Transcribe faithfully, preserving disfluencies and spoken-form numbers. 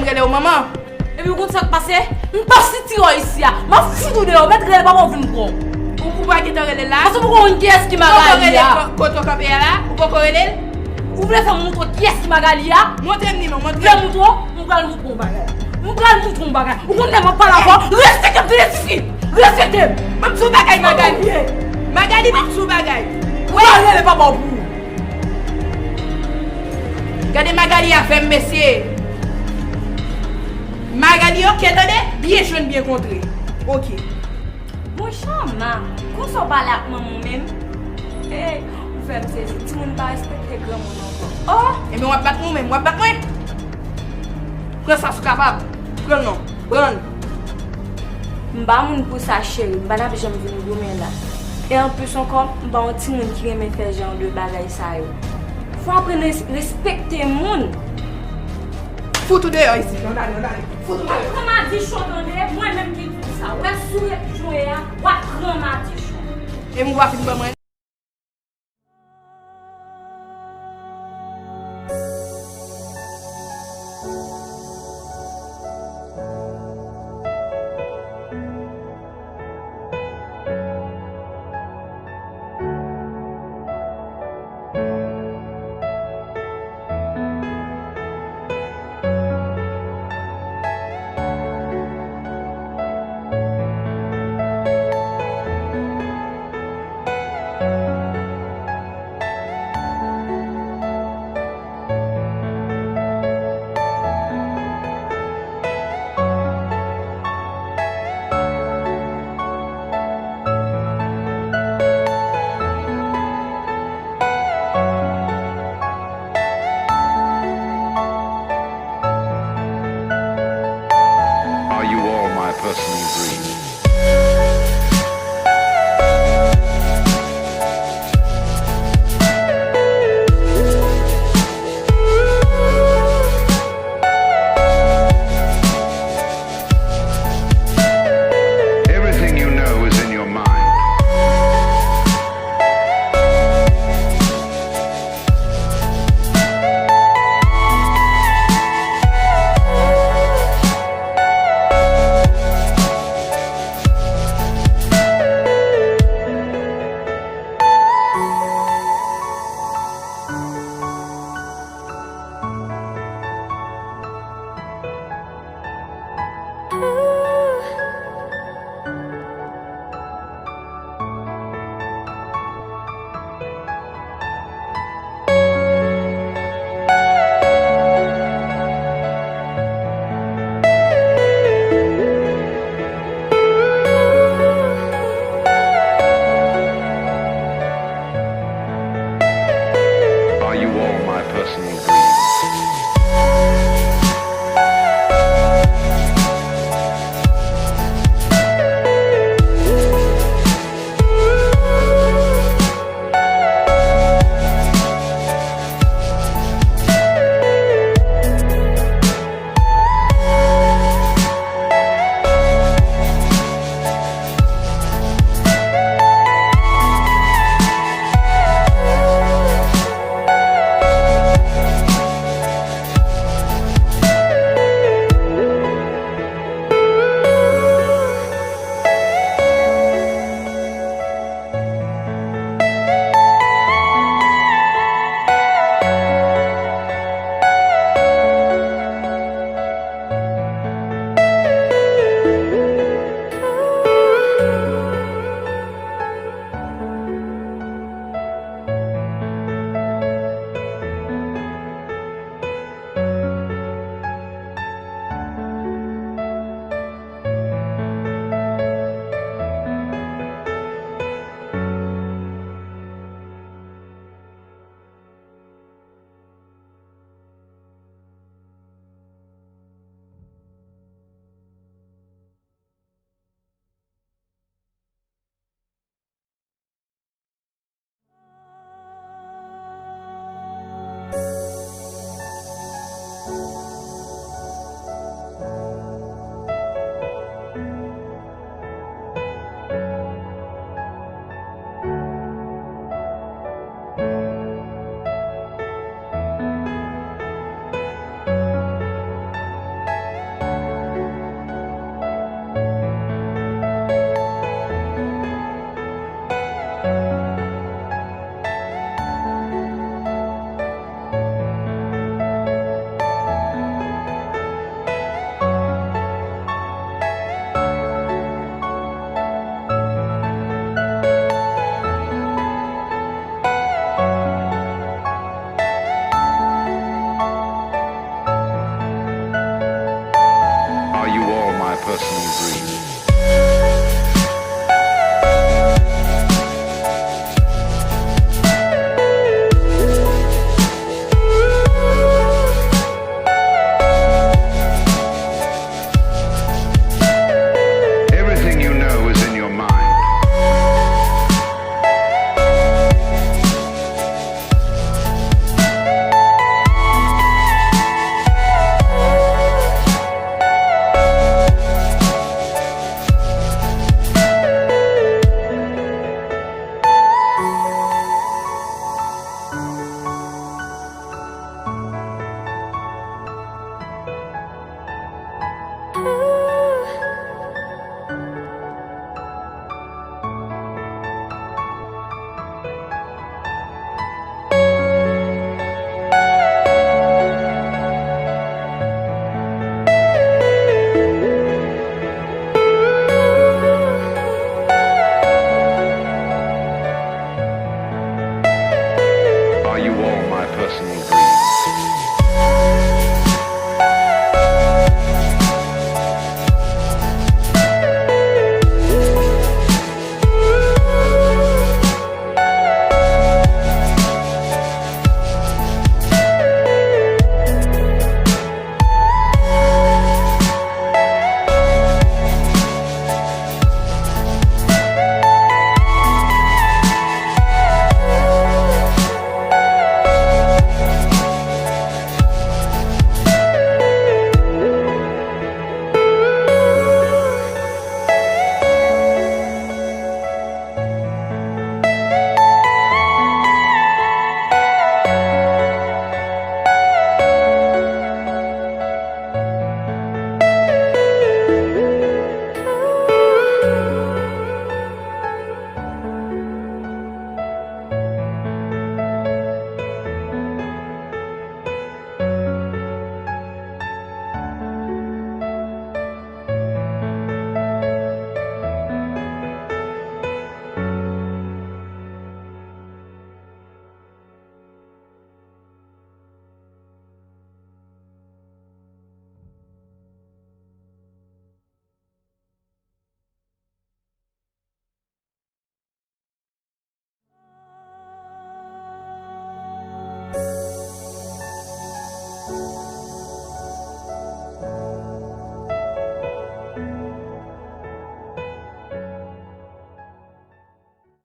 rele w manman. Epi ou konn sa k pase? M p ap sitire w isi a. M ap fout ou deyò. Mèt rele papa w vin pran w. Ou, ou pa gentan rele l la? Paske ou poko konn kiyès ki Magali a. Kote w kanpe a la? Ou poko rele l? Ou vle fè m montre w kiyès ki Magali a? Montre m li non, montre m. Ou vle montre w? M pral montre w yon bagay. M pral montre w yon bagay. Ou konn lè m ap pale avè w? Respekte m, tande tifi. Respekte m. Ban m di w yon bagay, Magali. Magali, ban m di w yon bagay. Ou pral rele papa w pou ou. Gade Magali avè m, mesye. Magali, oke, tande? Byen jwenn, byen kontre. Oke. Bon, Chama, konsa w pale ak manman w menm? Hey, ou fè m sezi. Timoun pa respekte granmoun ankò. Oh! Ebyen, w ap bat mwen menm, w ap bat mwen? Pran sa si w kapab. Pran l non. Pran l. M pa moun pou sa, cheri. M pa t ap janm vin goumen la. E anplis ankò, m pa yon timoun ki renmen fè jan de bagay sa yo. Fò w aprann res-, respekte moun. Fout ou deyò isit. Ann ale, ann ale. Fout ou deyò. W ap pran madichon, tande? Mwen menm ki di w sa. Ou wè sou ret jan w ye a, w ap pran madichon. E m gwa fin ban mwen.